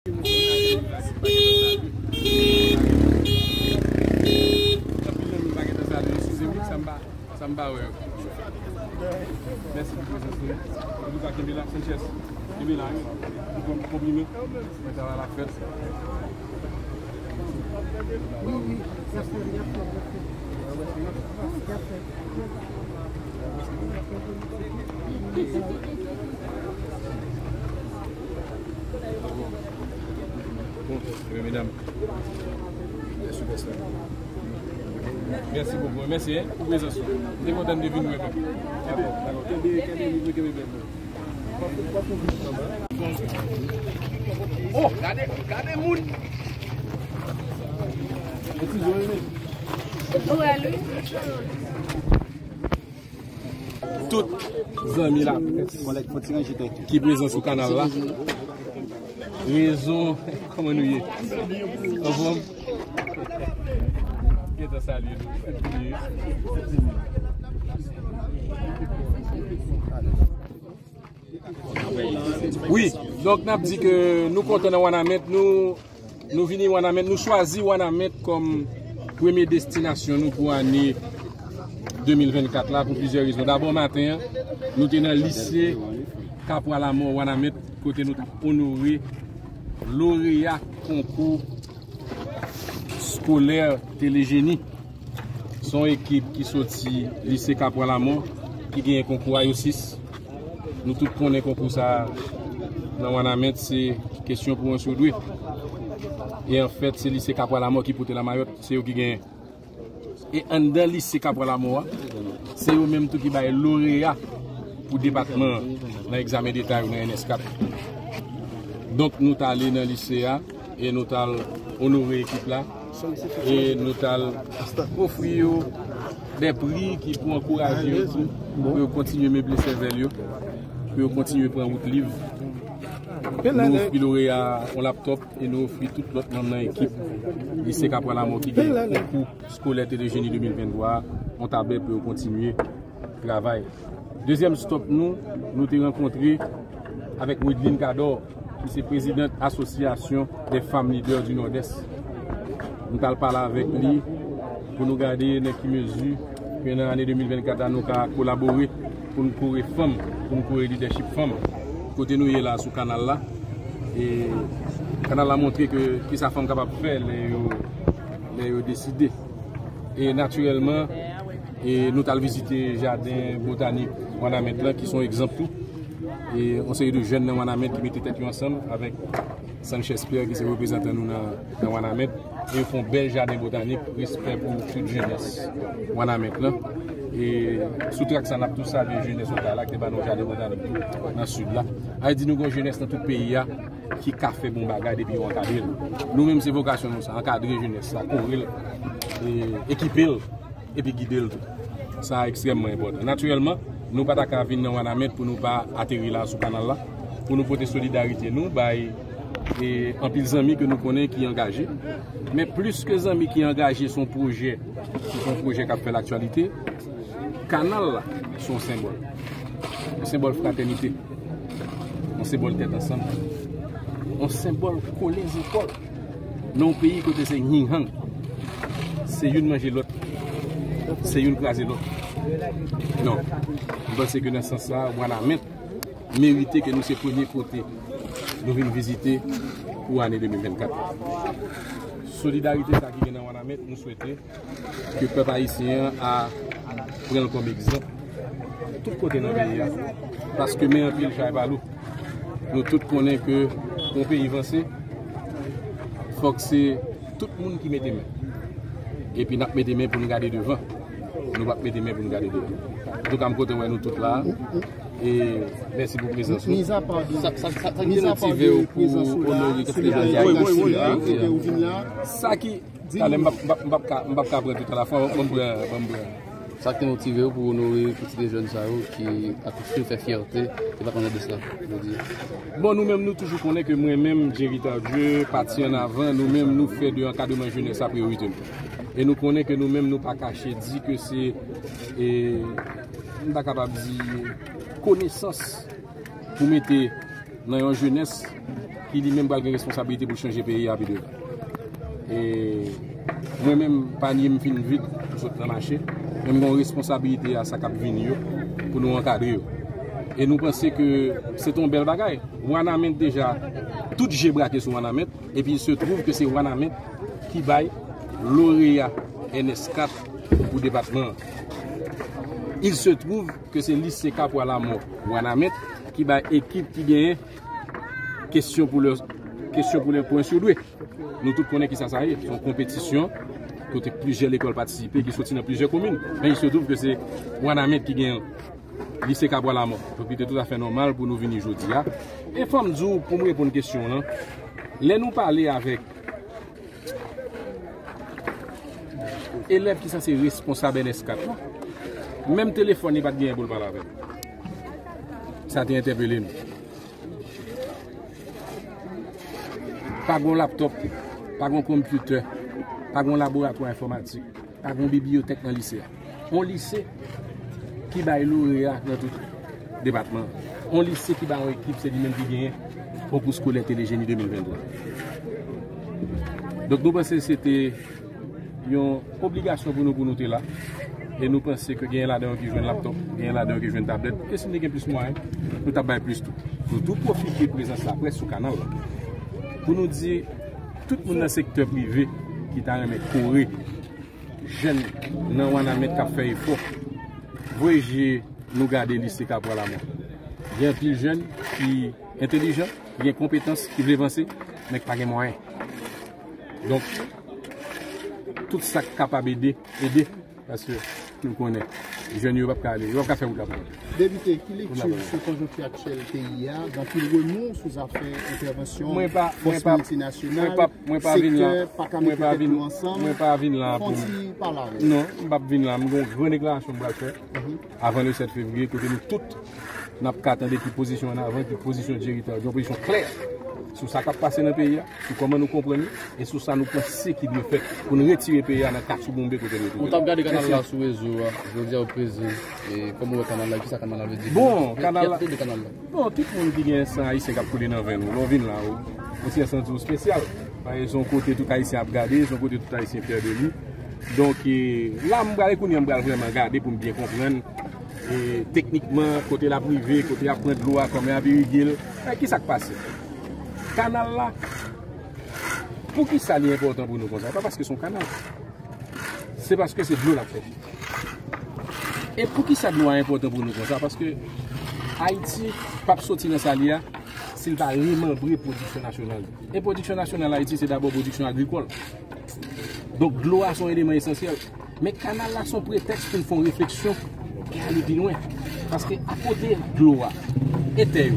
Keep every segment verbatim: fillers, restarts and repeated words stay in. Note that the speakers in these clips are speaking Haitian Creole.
Sa m pa, sa m pa wè yo. Mèsi pou prezans nou. Antouka, kenbe la, Sanchez. Kenbe la, wi. Nou konn konpliman. Mwen travay la fèt. Wi, wi. Y ap fè, y ap fè, y ap fè. Y ap fè. Bon, ebyen, medam. Mèsi, mèsi. Mèsi bokou. Mèsi, hein, pou prezans ou. M te kontan de vin wè nou. Dakò, dakò. Kenbe, kenbe, kenbe, kenbe, kenbe. Oh, gade, gade moun. Tout zanmi la ki prezan sou kanal la. Rezon, kòman nou ye? Anfòm? Gentan salye nou. Wi, donk n ap di ke nou kontan nan Wanament, nou, nou vini Wanament, nou chwazi Wanament kòm premye destinasyon nou pou ane de mil vennkat la pou plizyè rezon. Dabò, maten an, nou te nan lise Kapwa Lamò Wanament, kote nou t ap onore loreya konkou skolè Telejeni. Se yon ekip ki soti lise Kapwa Lamò, ki genyen konkou ayosis. Nou tout konnen konkou sa a nan Wanament, se kesyon pou yon soudwe. E anfèt, se lise Kapwa Lamò ki pote lamayòt, se yo ki genyen. E anndan lise Kapwa Lamò a, se yo menm tou ki bay loreya pou depatman an nan egzamen deta yo nan N S kat. Donk, nou t ale nan lise a e nou t al onore ekip la e nou t al ofri yo de pri ki pou ankouraje yo tou, pou yo kontinye meble sèvèl yo, pou yo kontinye pran wout liv. Nou ofri loreya a yon laptòp e nou ofri tout lòt manm nan ekip lise Kapwa Lamò ki gen konkou skolè Telejeni de mil venntwa a, yon tablet pou yo kontinye travay. Dezyèm stop nou, nou te rankontre avèk Wideline Cador, ki se prezidant Asosyasyon dè Fanm Lidè di Nòdès. Nou t al pale avèk li pou nou gade nan ki mezi ke nan ane de mil vennkat la nou ka kolabore pou n kore fanm, pou n kore lidèchip fanm. Kote nou ye la sou kanal la, e kanal la montre ke kisa fanm kapab fè lè yo, lè yo deside. E natirèlman, e nou t al vizite jaden botanik Wanament lan, ki se yon egzanp tou. E yon seri de jèn nan Wanament ki mete tèt yo ansanm avèk Sanchez Pierre, ki se reprezantan nou nan, nan Wanament. E yo fè yon bèl jaden botanik, respè pou tout jenès Wanament lan. E sou trak sa, n ap tou salye jenès Oktay la, ki te ba nou jaden botanik tou nan sid la. A di nou gen yon jenès nan tout peyi a, ki ka fè bon bagay depi yo ankadre l. Nou menm, se vokasyon nou sa, ankadre jenès la, kore l, e, ekipe l, epi gide l tou. Sa ekstrèmman enpòtan. Natirèlman, nou pa ta ka vin nan Wanament pou nou pa ateri la sou kanal la, pou nou pote solidarite nou bay, e, anpil zanmi ke nou konnen ki angaje. Men plis ke zanmi ki angaje, se yon pwojè, se yon pwojè k ap fè laktyalite. Kanal la, se yon senbòl. Yon senbòl fratènite. Yon senbòl tèt ansanm. Yon senbòl kole zepòl. Nan yon peyi kote se yin yang, se youn manje lòt, se youn kraze lòt. Non. M panse ke nan sans sa, Wanament merite ke nou se premye kote nou vin vizite pou ane de mil vennkat. Solidarite sa ki gen nan Wanament, nou swete ke pèp ayisyen an a pran l kòm egzanp tout kote nan peyi a. Paske men anpil chay pa lou. Nou tout konnen ke pou yon peyi vanse, fòk se tout moun ki mete men. Epi n ap mete men pou n gade devan. Nou p ap mete men pou n gade devan. Antouka, m kontan wè nou tout la. E mèsi pou prezans ou. Sa, sa, sa, sa ki te motive w pou onore pitit de jèn sa yo? Sa ki, talè, m p ap, m p ap, m p ap ka, m p ap ka pran tout alafwa, ban m pran, ban m pran. Sa ki te motive w pou onore pitit de jèn sa yo ki ap toujou fè fyète depatman Nòdès la jodi a? Bon, nou menm, nou toujou konnen ke mwen menm, Jerry Tardieu, Pati Annavan, nou menm, nou fè de ankadreman jenès la priyorite nou. E nou konnen ke nou menm, nou pa kache di ke se, e, m ta kapab di, konesans pou mete nan yon jenès ki li menm pral gen responsabilite pou chanje peyi a pi devan. E mwen menm, panye m fin vid pou sot nan mache, men m gen yon responsabilite a sa k ap vini yo pou nou ankadre yo. E nou panse ke se te yon bèl bagay. Wanament deja, tout je brake sou Wanament, epi il se trouve ke se Wanament ki bay loreya N S kat pou depatman an. Il se trouve ke se Lise Kapwa Lamò Wanament ki bay ekip ki genyen kesyon pou le, kesyon pou le pwen sou dwe. Nou tout konnen kisa sa ye. Se yon konpetisyon kote plizyè lekòl patisipe, ki soti nan plizyè komin. Men il se trouve ke se Wanament ki genyen Lise Kapwa Lamò. Donk, li te toutafè nòmal pou nou vini jodi a. E fò m di w, pou m reponn kesyon w lan, lè nou pale avèk elèv ki sanse responsab N S kat la, menm telefòn li pa t genyen pou l pale avè m. Sa te entèpele nou. Pa gen laptòp, pa gen konpitè, pa gen laboratwa enfòmatik, pa gen bibliyotèk nan lise a. Yon lise ki bay loreya nan tout depatman an. Yon lise ki bay yon ekip, se li menm ki genyen konkou eskolè Telejeni de mil venntwa. Donk nou panse se te yon obligasyon pou nou, pou nou te la. E nou panse ke genyen ladan yo ki jwenn laptòp, genyen ladan yo ki jwenn tablèt. E si nou te gen plis mwayen, nou t ap bay plis tou. Nou tou pwofite prezans laprès sou kanal la pou nou di tout moun nan sektè prive ki ta renmen kore jèn nan Wanament k ap fè efò, voye je nou gade Lise Kapwa Lamò. Gen anpil jèn ki entelijan, ki gen konpetans, ki vle vanse, men ki pa gen mwayen. Donk, tout sa k kapab ede, ede. Paske nou konnen, jèn yo p ap ka ale, yo p ap ka fè wout la pou yo. Depite, ki lekti w sou konjonkti aktyèl peyi a, gen anpil remou sou zafè entèvansyon fòs miltinasyonal, sektè pa ka mete tèt nou ansanm? Mwen pa vin la pou m... Fè yon ti pale avè m. Non, m p ap vin la. M gen yon gran deklarasyon m pral fè avan le sèt fevriye, kote nou tout n ap ka tande ki pozisyon an avan, ki pozisyon Jerry Tardy, yon pozisyon klè sou sa k ap pase nan peyi a, sou kòman nou konprann li, e sou sa nou panse ki dwe fèt pou n retire peyi a nan katchoubonbe kote nou twouve l. Ou t ap gade kanal la sou rezo a, jodi a ou prezan, e kòman w wè kanal la, kisa kanal la vle di pou ou? Bon, kanal la, bon, tout moun ki gen san ayisyen k ap koule nan venn ou, lè w vin la, ou, ou ti santi w espesyal. Paske se yon kote tout ayisyen ap gade, se yon kote tout ayisyen fyè de li. Donk, e, la m prale kounye a, m pral vrèman gade pou m byen konprann, e, teknikman, kote l ap rive, kote y ap pran dlo a, kòman y ap irige l, e, kisa k pase. Kanal la, poukisa li enpòtan pou nou konsa? E pa paske se yon kanal. Se paske se dlo l ap fè. E poukisa dlo a enpòtan pou nou konsa? Paske Ayiti p ap soti nan sa l ye a si l pa remanbre pwodiksyon nasyonal li. E pwodiksyon nasyonal Ayiti, se dabò pwodiksyon agrikòl. Donk, dlo a se yon eleman esansyèl. Men kanal la se yon pretèks pou n fè yon refleksyon e ale pi lwen. Paske akote dlo a e tè yo,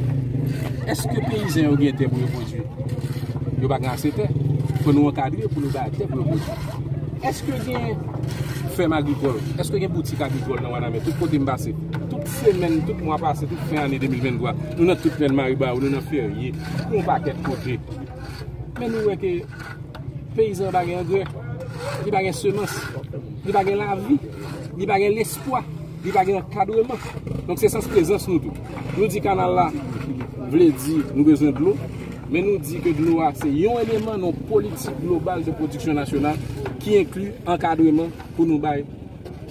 èske peyizan yo gen tè pou yo pwodui? Yo pa gen ase tè. Fò nou ankadre pou nou ba yo tè pou yo pwodui. Èske gen fèm agrikòl? Èske gen boutik agrikòl nan Wanament? Tout kote m pase, tout semèn, tout mwa pase, tout fen ane de mil venntwa, nou nan tout plèn Maribawou, nou nan Ferye, yon pakèt kote. Men nou wè ke peyizan an pa gen angrè, li pa gen semans, li pa gen lavi, li pa gen lespwa, li pa gen ankadreman. Donk se sans prezans nou tou. Nou di kanal la vle di nou bezwen dlo, men nou di ke dlo a se yon eleman nan yon politik global de pwodiksyon nasyonal ki enkli ankadreman pou nou bay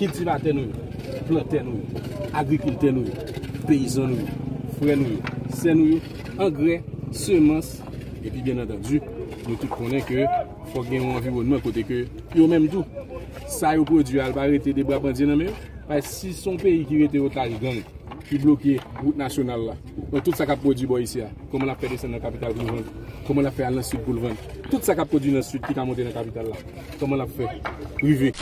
kiltivatè nou yo, plantè nou yo, agrikiltè nou yo, peyizan nou yo, frè nou yo, sè nou yo, angrè, semans, epi byen antandi, nou tout konnen ke fòk gen yon anviwònman kote ke yo menm tou, sa yo pwodui a, l pa rete de bra pandye nan men yo. Paske si se yon peyi ki rete otaj gang, ki bloke wout nasyonal la, donk tout sa k ap pwodui bò isi a, kòman l ap fè desann nan kapital pou l vann? Kòman l ap fè al nan sid pou l vann? Tout sa k ap pwodui nan sid ki ka monte nan kapital la, kòman l ap fè rive?